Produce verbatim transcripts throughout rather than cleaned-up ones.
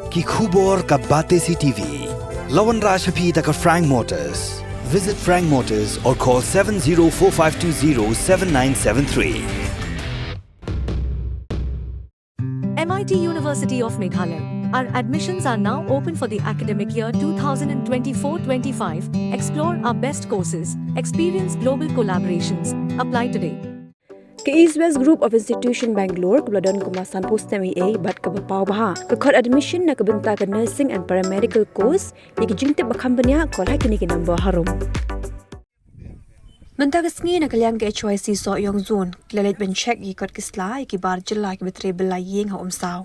Ki khubor ka Batesi T V. La wanrah sha phi da ka Frank Motors. Visit Frank Motors or call seven zero four five two zero seven nine seven three. M I T University of Meghalaya. Our admissions are now open for the academic year two thousand twenty-four twenty-five. Explore our best courses, experience global collaborations. Apply today. Ka East West Group of Institution Bangalore kaba la don kumba sanphew snem eiei bad kaba paw bha ka khot admission na ka bynta ka nursing and paramedical course. Ïa ki jingtip ba kham bniah call ha kine ki number harum. Mynta ka sngi na ka liang ka H Y C Sohiong Zone ki la leit ban check ïa ki kot ki sla ïa ki bar jylla kiba trei bylla ïing ha Umsaw.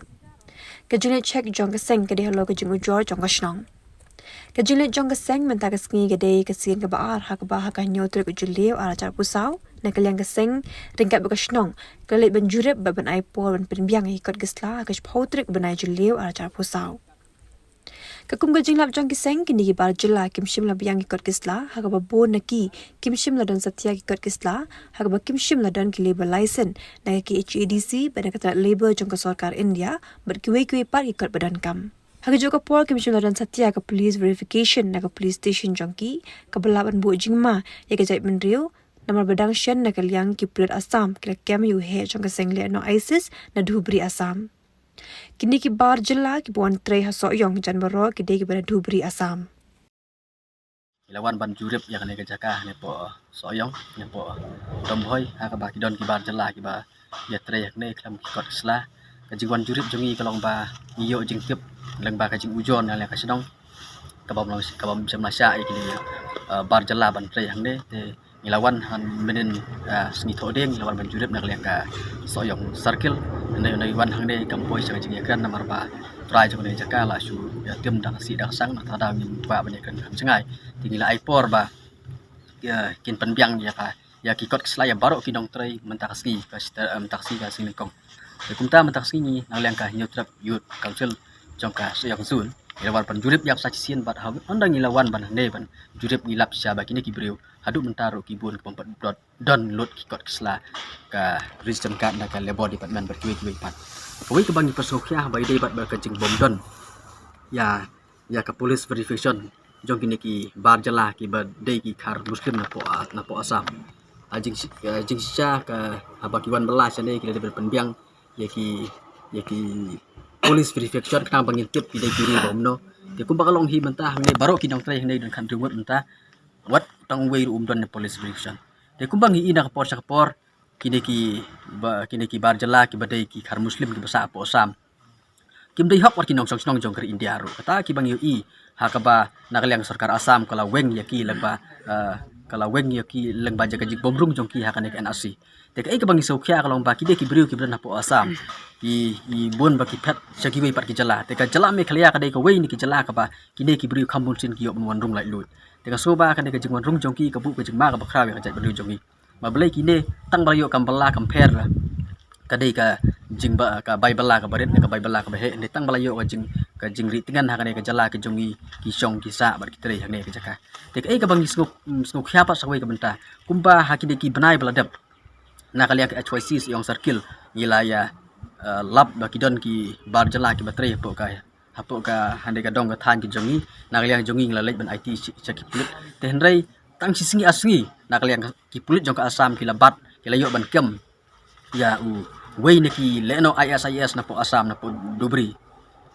Ka jingleit check jong ka seng ka dei halor ka jingujor jong ka shnong. Ka jingleit jong ka seng mynta ka sngi ka dei ka sien kaba ar ha kaba ha ka hynñiew tarik u Jylliew arhajar arphew saw na ka liang ka seng ryngkat bad ka shnong ka la leit ban jurip bad ban ai por ban pynbiang ïa ki kot ki sla ha ka shiphew tarik u bnai Jylliew arhajar arphew saw. Katkum ka jinglap jong ki seng, kine ki bar jylla kim shym la biang ki kot ki sla, ha kaba bun na ki kim shym la don satia ki kot ki sla, ha kaba kim shym la don ki labour license na ka K H A D C bad na ka tnat labour jong ka sorkar India bad kiwei kiwei pat ki kot ba donkam. Ha kajuh ka por kim shym la don satia ka police verification na ka police station jong ki kaba lah ban buh jingma ïa ka jaitbynriew. Namar ba dang shen na ka liang ki pulit Assam ki la kem ïa u heh jong ka seng lehnoh ISIS na Dhubri, Assam. Kine ki bar jylla kiba wan trei ha Sohiong jan baroh ki dei kiba na Dhubri, Assam. Ngi la wan ban jurip ïa kane ka jaka ne poh Sohiong ne poh Dombhoi ha kaba ki don ki bar jylla kiba ïatrei hangne khlem ki kot ki sla. Ka jingwan jurip jong ngi ka long ba ngi ïoh jingtip lyngba ka jingujor na liang ka shnong kaba ym long kaba ym shym la shah ïa kine bar jylla ban trei hangne. Te ngi la wan ha mynnin sngi Thohdieng ngi la wan ban jurip na ka liang ka Sohiong Circle. Ngi wan hangne kam poi sha ka jingïakren namar ba trai jong kane ka jaka la shu ïatim da ka sih da ka sang, nangta da ngim kwah ban ïakren kham jngai. Te ngi la ai por ba kin pynbiang ïa ka ïa ki kot ki sla ïa baroh ki nongtrei mynta ka sngi ka mynta ka sngi ka sngi nyngkong. Te kumta mynta ka sngi ngi na ka liang ka Hynñiewtrep Youth Council jong ka Sohiong Zone ngi la wan ban jurip ïa ka sa shisien bad ha ynda ngi la wan ban hangne ban jurip ngi lap shisha ba kine ki briew haduh mynta ruh ki bun ki bym pat don lut ki kot ki sla ka ration card na ka Labour Department bad kiwei kiwei pat. Kawei kaba ngi pyrshang khia ba i dei bad ba ka jingbym don ïa ïa ka police verification jong kine ki bar jylla kiba dei ki khar Muslim na poh na poh Assam. A jing jingshisha ka haba ki wan bylla shane ki la dei ban pynbiang ïa ki ïa ki police verification khnang ba ngin tip ki dei ki briew ba kumno. Te kumba ka long hi mynta hangne baroh ki nongtrei hangne don khathynriew ngut mynta wat tang uwei ruh um don na police verification. Te kumba ngi i na ka por sha ka por kine ki ba kine ki bar jylla kiba dei ki khar Muslim kiba sah poh Assam kim dei hok wat ki nongshong shnong jong ka ri India ruh. Kata kiba ngi ïohi ha kaba na ka liang sorkar Assam ka la weng ïa ki lyngba ka la weng ïa ki lyngba jaka jingbymrung jong ki ha kane ka N R C. Te kaei kaba ngi sngewkhia ka long ba ki dei ki briew kiba don hapoh Assam ki bun ba ki phet sha kiwei pat ki jylla. Te ka jylla Meghalaya ka dei kawei na ki jylla kaba kine ki briew kham bun sien ki ïoh ban wan rung laitluid. Te nga sngew ba kane ka jingwan rung jong ki ka buh ka jingma kaba khraw ïa ka jaitbynriew jong ngi. Ba balei kine tang ba la ïoh kam bylla kam pher la ka dei ka jingba ka bai bylla kaba rit ne ka bai bylla kaba heh ne tang ba la ïoh ka jing ka jingri tngen ha kane ka jylla ka jong ngi ki shong ki sah bad ki trei hangne ka jaka. Te kaei kaba ngi sngew sngewkhia pat sa kawei ka bynta kumba ha kine ki bnai ba la dep na ka liang ka H Y C Sohiong Circle ngi la ïa lap ba ki don ki bar jylla kiba trei hapoh ka hapoh ka hangne ka dong ka thaiñ ka jong ngi na ka liang jong ngi ngi la leit ban aiti sha ki pulit. Te hynrei tang shi sngi ar sngi na ka liang ki pulit jong ka Assam ki la bat ki la ïoh ban kem ïa uwei na ki lehnoh I S I S na poh Assam na poh Dhubri.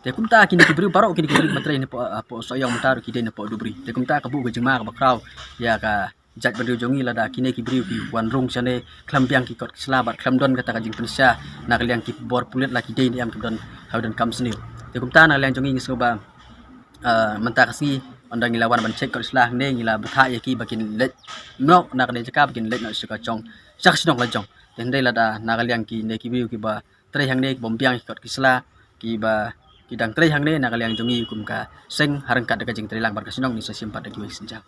Te kumta kine ki briew baroh kine ki briew ba trei na poh Sohiong mynta ruh ki dei na poh Dhubri. Te kumta ka buh ka jingma kaba khraw ïa ka jaitbynriew jong ngi lada kine ki briew ki wan rung shane khlem biang ki kot ki sla bad khlem don kata ka jingpynshisha na ka liang ki bor pulit la ki dei ne em ki don ha u donkam sniew. Te kumta na ka liang jong ngi ngi sngew ba mynta ka sngi ynda ngi la wan ban check kot ki sla hangne ngi la bthah ïa ki ba kin leit noh na kane ka jaka ba kin leit noh sha ka jong sha ka shnong la jong. Te hynrei lada na ka liang kine ki briew kiba trei hangne ki bym biang ki kot ki sla kiba ki dang trei hangne na ka liang jong ngi kum ka seng ha ryngkat da ka jingtrei lang bad ka shnong ngi sa shim pat da kiwei ki sienjam.